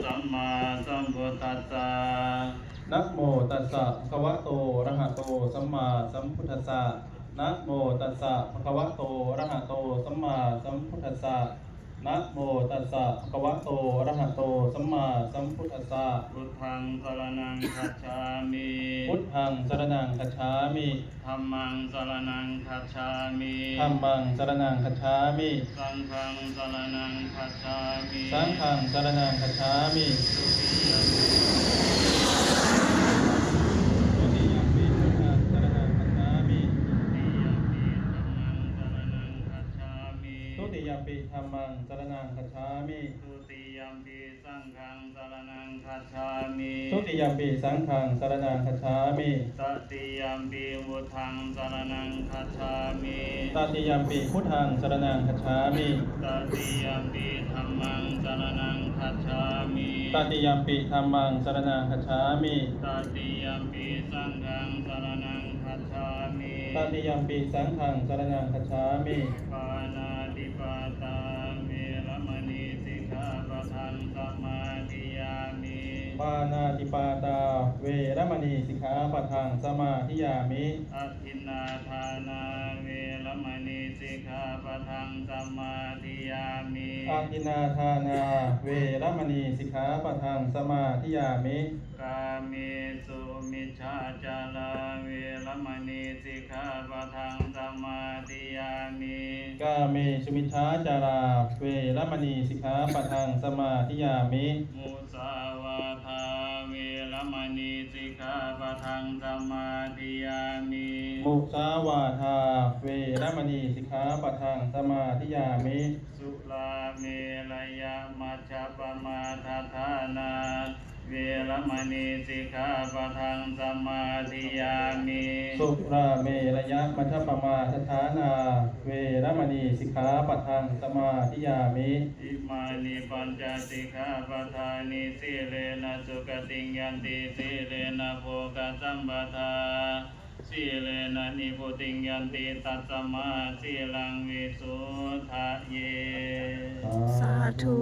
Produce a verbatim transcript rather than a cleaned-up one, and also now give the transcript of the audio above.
sammāsambuddhassa. Namo tassa bhagavato arahato sammāsambuddhassa. Namo tassa bhagavato arahato sammāsambuddhassa. Namo tassa bhagavato arahato sammāsambuddhassa. Buddhaṃ saraṇaṃ gacchāmi. Buddhaṃ saraṇaṃ gacchāmi. Dhammaṃ saraṇaṃ gacchāmi. Dhammaṃ saraṇaṃ gacchāmi. Saṅghaṃ saraṇaṃ gacchāmi. Saṅghaṃ saraṇaṃ gacchāmi. Dutiyampi buddhaṃ saraṇaṃ gacchāmi. Dutiyampi dhammaṃ saraṇaṃ gacchāmi. Dutiyampi dhammaṃ saraṇaṃ gacchāmi. Dutiyampi saṅghaṃ saraṇaṃ gacchāmi. Dutiyampi saṅghaṃ saraṇaṃ gacchāmi. Tatiyampi buddhaṃ saraṇaṃ gacchāmi. Tatiyampi buddhaṃ saraṇaṃ gacchāmi. Tatiyampi dhammaṃ saraṇaṃ gacchāmi. Tatiyampi dhammaṃ saraṇaṃ gacchāmi. Tatiyampi saṅghaṃ saraṇaṃ gacchāmi. Tatiyampi saṅghaṃ saraṇaṃ gacchāmi. Pāṇātipātā veramaṇī sikkhāpadaṃ samādiyāmi. Pāṇātipātā veramaṇī sikkhāpadaṃ samādiyāmi. Adinnādānā veramaṇī sikkhāpadaṃ samādiyāmi. Adinnādānā veramaṇī sikkhāpadaṃ samādiyāmi. Kāmesu micchācārā veramaṇī sikkhāpadaṃ samādiyāmi. Kāmesu micchācārā veramaṇī sikkhāpadaṃ samādiyāmi. Musāvādā veramaṇī sikkhāpadaṃ samādiyāmi. Musāvādā veramaṇī sikkhāpadaṃ samādiyāmi. Surāmerayamajjapamādaṭṭhānā veramaṇī sikkhāpadaṃ samādiyāmi. Surāmerayamajjapamādaṭṭhānā veramaṇī sikkhāpadaṃ samādiyāmi. Imāni pañca sikkhāpadāni. Sīlena sugatiṃ yanti, sīlena bhogasampadā, sīlena nibbutiṃ yanti, tasmā sīlaṃ visodhaye. Sādhu.